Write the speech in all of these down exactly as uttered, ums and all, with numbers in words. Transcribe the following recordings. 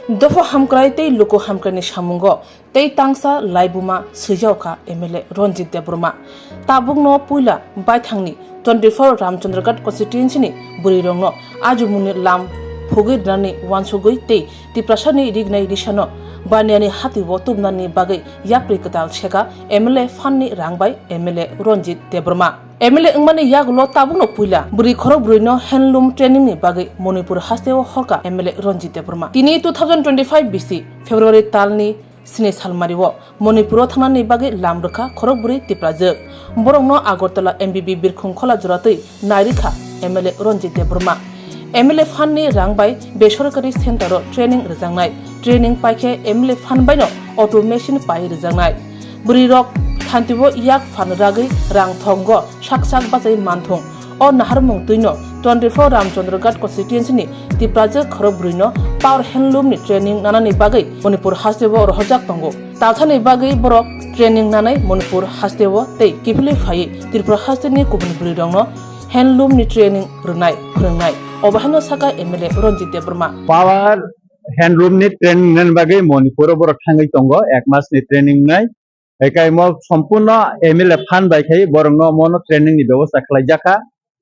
Dopha hamkrai tei luku hamkraini samungo tei tangsa laibuma swijao kha M L A Ranjit Debbarma. Tabukno puila baithangni twenty-four Ramchandraghat constituency ni bwrwirokno ajumungni lam phugwi rwnani uansugwi tei Tiprasani rignai risano baniani hatio tubnani bagwi yapri kwtal seka M L A phanni rang bai M L A Ranjit Debbarma. M L A wngmani yagulo tabukno puila bwrwi khorok bwrwino handloom training ni bagwi Manipur hasteo horkha M L A Ranjit Debbarma. Tini two thousand twenty-five bisi February talni sini salmario Manipuro thangnani bagwi lam rwkha khorok bwrwi Tiprajwk. Borokno Agartala M B B birkhung khola jora twi nairikha M L A Ranjit Debbarma. M L A phanni rang bai besorkari center o training rwjaknai. Training paikhe M L A phan baino auto machine pai rwjaknai. Bwrwirok thantio yak phan ragwi rang thokgo sak sak bachai manthung. O naharmung twino twenty-four Ramchandraghat constituency ni Tiprajwk khorok bwrwino power handloom ni training nanani bagwi Manipur hasteo rohorjak tongo. Talsani bagwi borok training nanai Manipur hasteo tei kiphilwi phaiwi Tripura hasteni kubun bwrwirokno handloom ni training rwnai, phwrwngnai. Obo haino saka M L A Ranjit Debbarma. Power handloom ni training nani bagwi Manipuro borok thangwi tongo, ek mas ni training nai. Ekai mo sompurno M L A phan bai khai borokno mono training ni bebosta khlaijakha.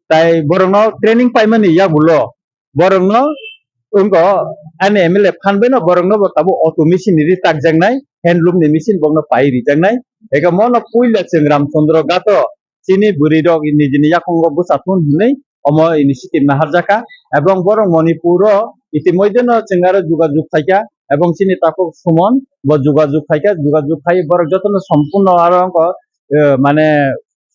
Tai borokno training paimani yagulo borokno wngkha ani M L A phan baino borokno bo tabuk auto machine ri takjaknai, handloom ni machine borokno pai rijaknai. Eka mono puila chwng Ramchandra Ghato chini bwrwi rok nijini yakungo bwsa thun hinwi omo initiative naharjakha, ebong borok Manipuro itimoidheno chwng aro jugajug khaikha, ebong chini takhuk Sumon bo jugajug khaikha, jugajug khai borok jotono sompurno aro wngkha, eh, mane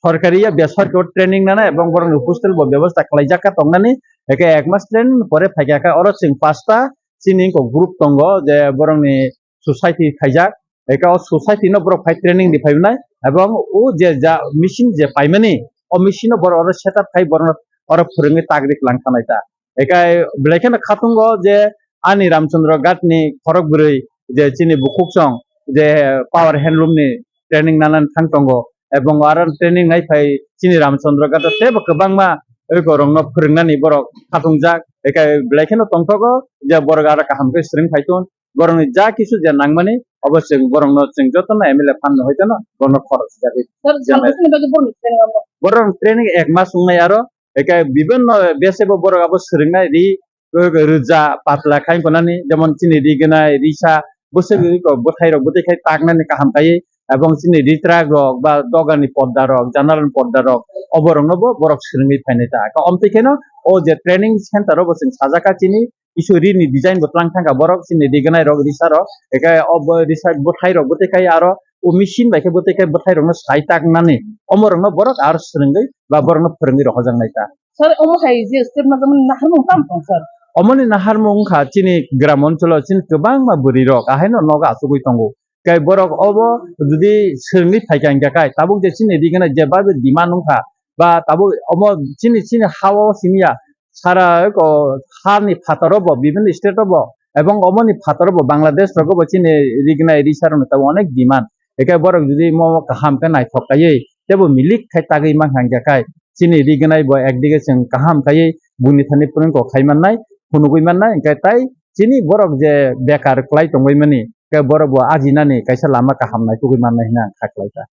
sorkari ya besarkari training nana ebong borokni hostel bo bebosta khlaijakha tongnani, eke ek mas training pore phaikha kha oro chwng pasta chini wngkha group tongo je borokni society khaijak, eka o society no borok phai training di phai nai, ebong o je ja machine je paimani, o machine no borok oro setup khai borok oro phwrwngwi tagri klang thanai ta. Eka belai kheno khatungo je ani Ramchandra Ghat ni khorok bwrwi je chini bukhuk song je power handloom ni training nanani thang tongo, ebong aro training nai phai chini Ramchandra Ghat o teibo kwbangma eko rokno phwrwngnani borok khatungjak, eka belai kheno tongthogo je borok aro kaham khe swrwng phai thun. Borokni ja kisu je nangmani, obo chwng borokno chwng jotono M L A phan no hoiteno borokno khorok sijagwi. Sir, jemai. Salbusini bagwi borokni training abo? Borokni training ek mas wngnai aro, eke bibinno bese bo borok abo swrwngnai ri, rwja patla khai tongnani, jemon chini ri gwnai, risa, bwswk eko bwthai rok bwtwi khai taknani kaham khai, ebong chini ri trak rok ba dogani podda rok, janalani podda rok, obo rokno bo borok swrwngwi phainai ta. Ka omtwi kheno o je training center o bo chwng sajak kha chini, kisu rini design bo tlang thangkha borok chini rignai rok risa rok, eke o bo risa bwthai rok bwtwi khai aro o machine bai khe bwtwi khai bwthai rokno sai taknani omo rokno borok aro swrwngwi ba borokno phwrwngwi rohorjaknai ta. Sir, omo hai je step ma tamo naharmung tamo tong sir? Omoni naharmung wngkha chini gram oncholo chini kwbangma bwrwi rok ahaino nogo achugwi tongo. Kai borok obo jodi swrwngwi phaikha hingkha kai tabuk je chini rignai je babe demand wngkha ba tabuk omo chini chini ha-o simi ya sara eko hani phataro bo bibinno state o bo ebong omoni phataro bo Bangladesh rogo bo chini rignai risa rokni tabuk onek demand. Ekai borok jodi mo kaham khe naithok kaiwi teibo milik khai tagwi mankha hingkha kai chini rignai bo ekdige chwng kaham kaiwi buini thani phrwngkok khai mannai, phunugwi mannai, hingkhe tai chini borok je bekar kwlai tongwi mani, khe borok bo ajinani kaisa lama kaham naitugwi mannai hwnwi ang kha khlaikha.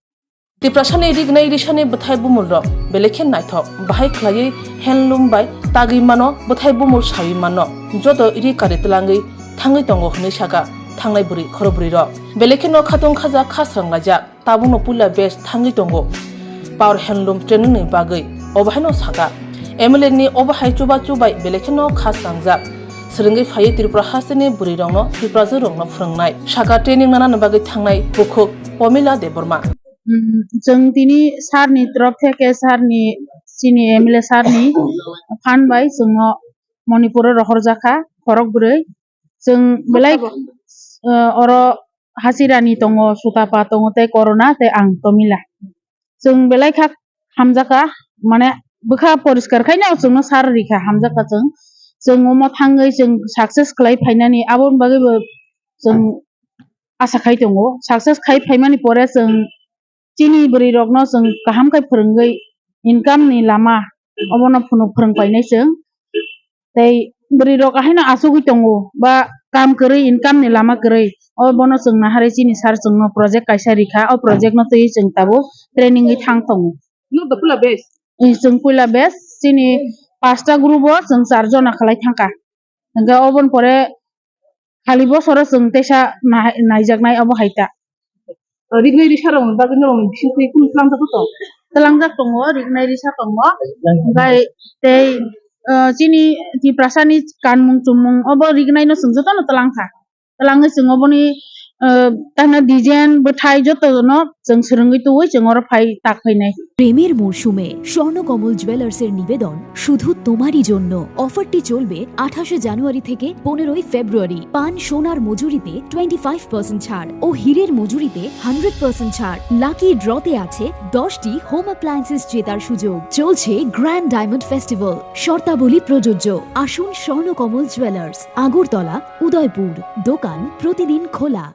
Tiprasani rignai risani bwthai bumulrok belai khe naithok, bahai khlaiwi handloom bai tagwi mano, bwthai bumul sawi mano, joto ri kari twlangwi thangwi tongo hwnwi saka thangnai bwrwi khorokbwrwirok. Belai kheno khatung khaja khasrang laijak, tabukno puila batch thangwi tongo power handloom training ni bagwi, obo haino saka M L A ni obo hai chubachu bai belai kheno khasrangjak. Swrwngwi phaiwi Tripura hasteni bwrwirokno, Tiprajwkrokno phwrwngnai, saka training nanani bagwi thangnai bukhuk Pomila Debbarma. Hmm, chwng tini sir ni torof theke sir ni, chini M L A sir ni phan bai chwngno Manipur o rohorjakha khorok bwrwi. Chwng belai, eh, oro Hasirani tongo, Sutapa tongo, tei Corona, tei ang Tomila. Chwng belai kha hamjakha, mane bwkha poriskar khaino chwngno sar rikha, hamjakha chwng. Chwng omo thangwi chwng success khlai phainani, aboni bagwi bo chwng asa khai tongo. Success khai phaimani pore chwng chini bwrwi rokno chwng kaham khe phwrwngwi income ni lama obono phunuk phwrwng painai chwng. Tei bwrwi rok ahaino asugwi tongo, ba kam kwrwi, income ni lama kwrwi. O bono chwng naharwi chini sir chwngno project kaisa rikha, o project no twiwi chwng tabuk training wi thang tongo. No to pula base. Chwng puila base chini pasta group o chwng char jona khalai thangkha. Hwnkhe oboni pore khali bosoro chwng teisa nai-, naijaknai obo hai ta. Rignai risa rokni bagwi norokni bisingtwi kunu tlangjak tong? Tlangjak tongo, rignai risa tongo. Hwnkhe tei, eh, chini Tiprasani kanmung chumung obo rignaino chwng jotono tlangkha. Tlangwi chwng oboni, eh, tamo design bwthai jotono chwng swrwngwi tubui chwng oro phai tak phainai. প্রেমের মরশুমে স্বর্ণকমল জুয়েলার্সের নিবেদন শুধু তোমারই জন্য। অফারটি চলবে আঠাশে জানুয়ারি থেকে পনেরোই ফেব্রুয়ারি। পান সোনার মজুরিতে টোয়েন্টি ফাইভ পার্সেন্ট ছাড় ও হীরের মজুরিতে হান্ড্রেড পার্সেন্ট ছাড়। লাকি ড্রতে আছে দশটি হোম অ্যাপ্লায়েন্সেস জেতার সুযোগ। চলছে গ্র্যান্ড ডায়মন্ড ফেস্টিভ্যাল, শর্তাবলী প্রযোজ্য। আসুন স্বর্ণকমল জুয়েলার্স, আগরতলা, উদয়পুর। দোকান প্রতিদিন খোলা।